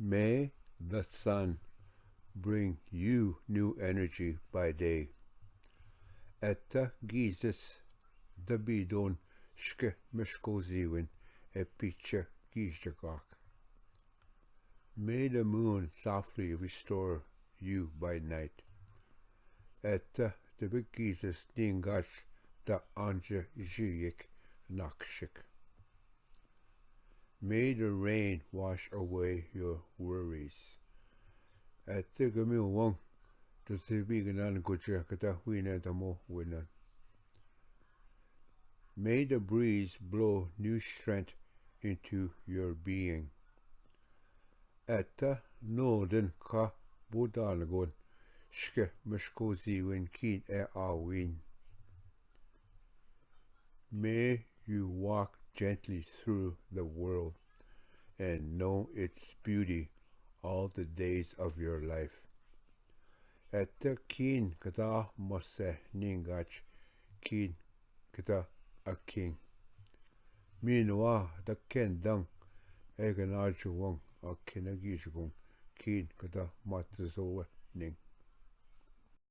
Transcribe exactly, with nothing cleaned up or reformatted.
May the sun bring you new energy by day. Etta gizis da bidon shke mishko ziwin e picha gizjagak. May the moon softly restore you by night. Etta da bigizis ningach da anja jiyik nakshik. May the rain wash away your worries. Etta gami wang da zibi gnan guja kata wina da mo wina. May the breeze blow new strength into your being. Etta no den ka budan gon shke mishko ziwin kin e awin. May you walk gently through the world and know its beauty all the days of your life. Etta kin kata mase ningach kin kata a king. Minwa da ken dang e gana juwang a kin a gizgung kin kata matzowe ning.